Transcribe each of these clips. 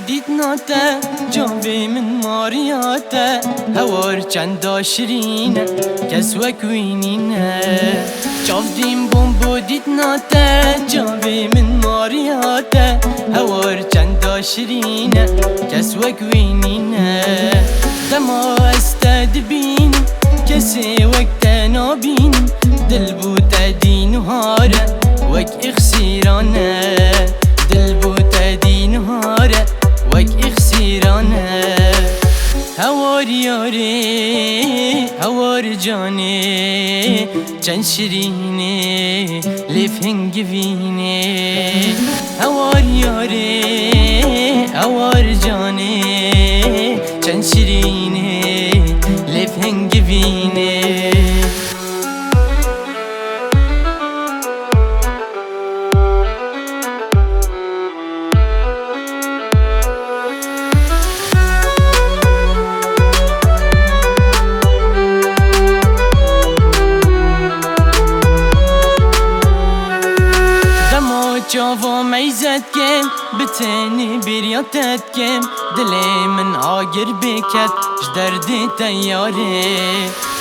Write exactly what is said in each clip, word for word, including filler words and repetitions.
Dîtina te, çavê min mariya te, hewar çenda şirîn e, kes wek wî nîne. Çavdîn bombo dîtina te, çavê min mariya te, hewar çenda şirîn e, kes wek wî nîne. Dema ez te dibînim, kesê wek te nabînim, dil bû te dîn û hare, wek îxsîran e. Dil bû te dîn û hare, wek îxsîran e. Hewar yarê, hewar canê, çend şirînê, lêv hingivînê. Hewar yarê, hewar canê, çend şirînê, lêv hingivînê. Dema çava meyze dikim, bi tenê bêriya te dikim, dilê min agir bêket ji derdê te yarê.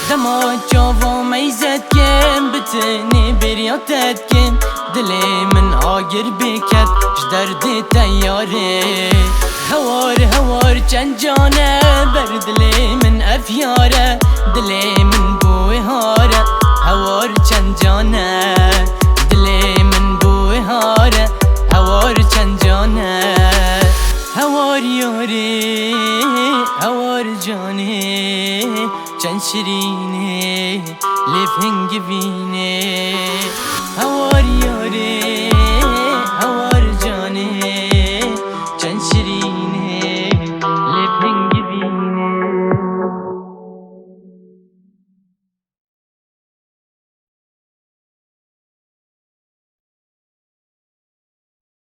Dema çava meyze dikim, bi tenê bêriya te dikim, dilê min agir bêket ji derdê te yarê. Hewar, hewar çend can e, ber dilê min ev yar e, dilê min bo wê hare. Hewar çend can e, dilê min bo wê hare. Hewar çend can e, hewar yarê, hewar canê, çend şirînê, lêv hingivînê. Hewar yarê,